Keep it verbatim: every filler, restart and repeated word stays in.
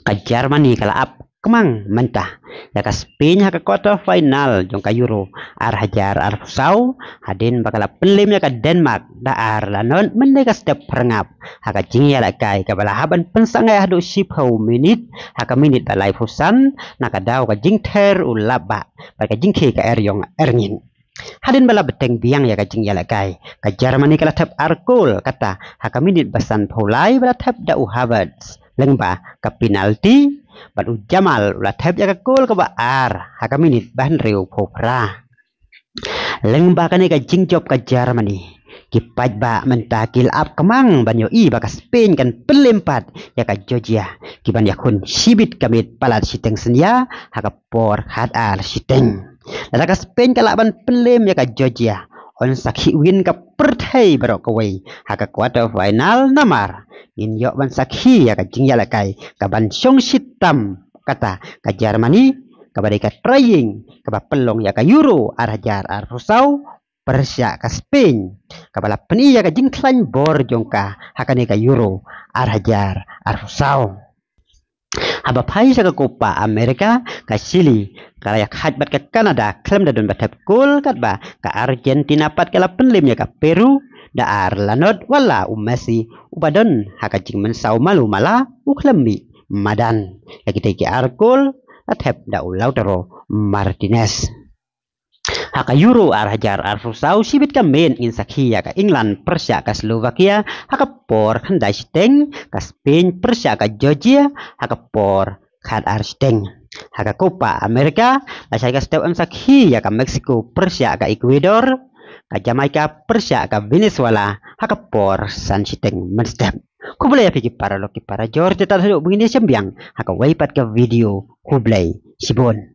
Ka Germany ka la ap kmang mynta ïa ka Spain ha ka quarter final jong ka Euro ar hajar arphew saw, hadien ba ka la pynlem ïa ka Denmark da ar la nod mynne ka step phyrngap ha ka jingïalehkai kaba la hap ban pynsangeh haduh shiphew minit, ha ka minit ba laiphew san na ka daw ka jingther u Lappbach bad ka jingkhie ka Erling Haaland. Hadien ba la bteng biang ïa ka jingïalehkai, ka Germany ka la thep ar kol, kata ha ka minit ba sanphew lai ba la thep da u Havertz lyngba ka penalti, bad u Yamal u la thep ïa ka kol kaba ar ha ka minit ba hynriewphew phra. Lyngba kane ka jingjop ka Germany, ki paidbah mynta ki la ap kmang ban ïohi ba ka Spain kan pynlem pat ïa ka Georgia, kiban ïakhun shibit ka miet palat shiteng synñia ha ka por khat ar shiteng. Lada ka Spain ka lah ban pynlem ïa ka Georgia, yn sa khih win ka pyrthei baroh kawei ha ka quarter final, namar ngin ïoh ban sakhi ïa ka jingïalehkai kaban shong shitom, kata ka Germany, kaba dei ka trai ïing kaba pynlong ïa ka Euro ar hajar arphew saw pyrshah ka Spain, kaba la pyni ïa ka jingkhlaiñ bor jong ka ha kane ka Euro ar hajar arphew saw. Haba phai sha ka Copa America, ka Chile ka la ïakhaid bad ka Canada khlem da don ba thep kol, katba ka Argentina pat ka la pynlem ïa ka Peru da ar la nod, wat la u Messi uba don ha ka jingmynsaw malu mala u khlem mih madan. Ïa kitei ki ar kol la thep da u Lautaro Martinez. Ha ka Euro ar hajar arphew saw, shibit ka miet ngin sakhi ïa ka England pyrshah ka Slovakia ha ka por khyndai shiteng, ka Spain pyrshah ka Georgia ha ka por khat ar shiteng. Ha ka Copa America, la shai ka step yn sakhi ïa ka Mexico pyrshah ka Ecuador, ka Jamaica pyrshah ka Venezuela ha ka por san shiteng mynstep. Khublei ïa phi ki paralok ki parajor, te tad haduh ba ngin ïa shem biang ha kawei pat ka video. Khublei shibun.